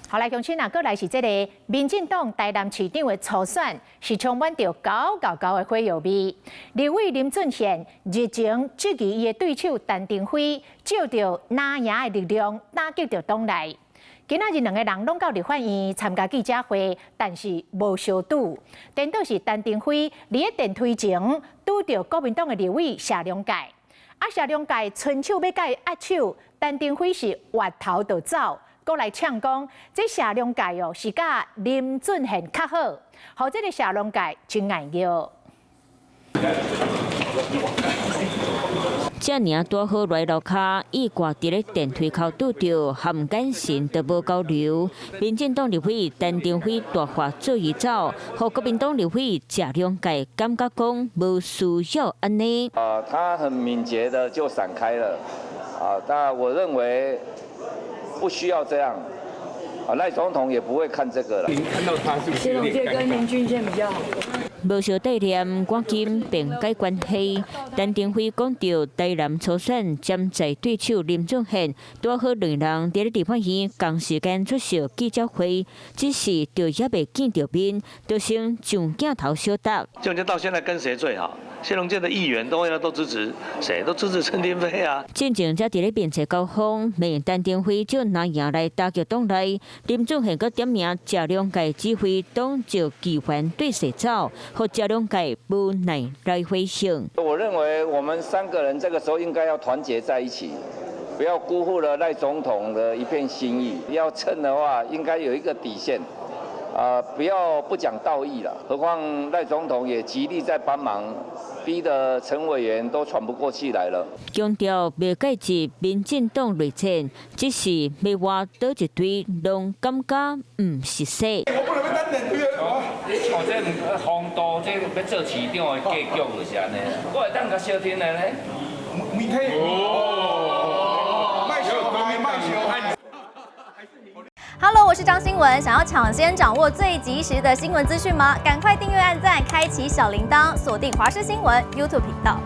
好來，鄉親啊，閣來是這个民進黨台南市長的初選，是充滿著厚厚的火藥味。立委林俊憲日前質疑伊的對手陳亭妃，借著藍營的力量打擊著黨內。今仔日兩个人攏到立法院參加記者會，但是無相拄。顛倒是陳亭妃佇咧電梯前拄著國民黨的立委謝龍介，啊謝龍介伸手欲共伊握手，陳亭妃是越頭就走。閣來嗆講，這謝龍介哦是佮林俊憲較好，予這个謝龍介真硬拗。遮爾拄好來樓跤，意外佇咧電梯口拄著，含眼神都無交流。民進黨立委陳亭妃大話做伊走，予國民黨立委謝龍介感覺講無需要按呢。啊，他很敏捷的就閃開了，啊，但我認為不需要這樣，啊，賴總統也不會看這個了。您看到他是不是有點尷尬？跟林俊憲比較好。無相對念，趕緊變解關係。陳亭妃講著台南初選潛在對手林俊憲，拄好兩人佇咧立法院仝時間出席記者會，只是就猶未見著面，就先上鏡頭相答。謝龍介到現在跟誰最好？謝龍介的議員都都支持誰？都支持陳亭妃啊。進前才佇咧面冊交鋒，罵陳亭妃借藍營來打擊黨內，林俊憲閣點名謝龍介指揮黨就議員對勢走，予謝龍介無奈來回應。我認為我們三個人這個時候應該要團結在一起，不要辜負了賴總統的一片心意。要蹭的話，應該有一個底線，啊，不要不講道義了。何況賴總統也極力在幫忙，逼得陳委員都喘不過氣來了。強調袂介入民進黨內戰，只是欲倚佗一隊，攏感覺毋實際。我不能被單點推啊！哦，這風度，這欲做市長的格局就是按呢。我會當共相聽的咧。明天哦，賣小賣賣小。 Hello，我是張新聞。想要搶先掌握最及時的新聞資訊嗎？趕快訂閱、按讚、開啟小鈴鐺，鎖定華視新聞 YouTube 頻道。